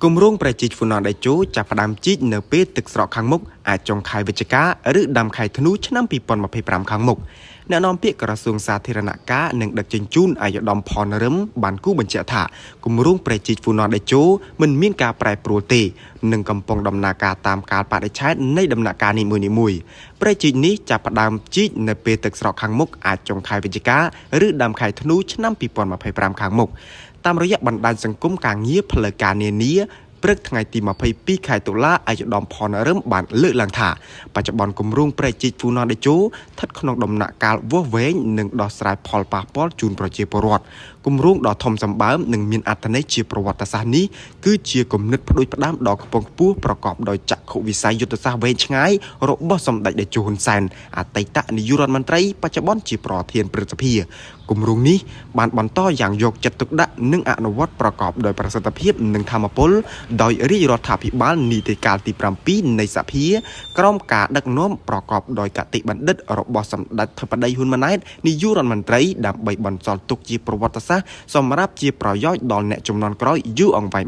គម្រោងព្រែកជីកហ្វូណនតេជោចាប់ផ្ដើមជីកនៅពេលទឹកស្រកខាងមុខអាចចុងខែវិច្ឆិកាឬដើមខែធ្នូឆ្នាំ2025ខាងមុខអ្នកនាំពាក្យក្រសួងសាធារណការនិងដឹកជញ្ជូនឯកឧត្តមផនរឹមបានគូបញ្ជាក់ថាគម្រោងព្រែកជីកហ្វូណនតេជោមិនមានការប្រែប្រួលទេនិងកំពុងដំណើរការតាមកាលបរិច្ឆេទនៃដំណាក់កាលនីមួយៗព្រែកជីកនេះចាប់ផ្ដើមជីកនៅពេលទឹកស្រកខាងមុខអាចចុងខែវិច្ឆិកាឬដើមខែធ្នូឆ្នាំ2025ខាងមុខតាមរយៈបណ្ដាញសង្គមការងារផ្លូវការនានាព្រឹកថ្ងៃទី22ខែតុលាឯកឧត្តមផនរឹមបានលើកឡើងថាបច្ចុប្បន្នគម្រោងព្រែកជីកហ្វូណនតេជោស្ថិតក្នុងដំណាក់កាលវាស់វែងនិងដោះស្រាយផលប៉ះពាល់ជូនប្រជាពលរដ្ឋគម្រោងដ៏ធំសម្បើមនិងមានអត្ថន័យជាប្រវត្តិសាស្ត្រនេះគឺជាគំនិតផ្ដួចផ្ដើមដ៏ខ្ពង់ខ្ពស់ប្រកបដោយចក្ខុវិស័យយុទ្ធសាស្ត្រវែងឆ្ងាយរបស់សម្ដេចតេជោហ៊ុនសែនអតីតនាយករដ្ឋមន្ត្រីបច្ចុប្បន្នជាប្រធានព្រឹទ្ធសភាគម្រោងនេះបានបន្តយ៉ាងយកចិត្តទុកដាក់និងអនុវត្តប្រកបដោយប្រសិទ្ធភាពនិងធម៌ពលដោយរាជរដ្ឋាភិបាលនីតិកាលទី7នៃសភាក្រោមការដឹកនាំប្រកបដោយកតិបណ្ឌិតរបស់សម្ដេចធិបតីហ៊ុនម៉ាណែតនាយករដ្ឋមន្ត្រីដើម្បីបន្សល់ទុកជាប្រវត្តិសាស្ត្រសម្រាប់ជាប្រយោជន៍ដល់អ្នកជំនាន់ក្រោយយូរអង្វែង។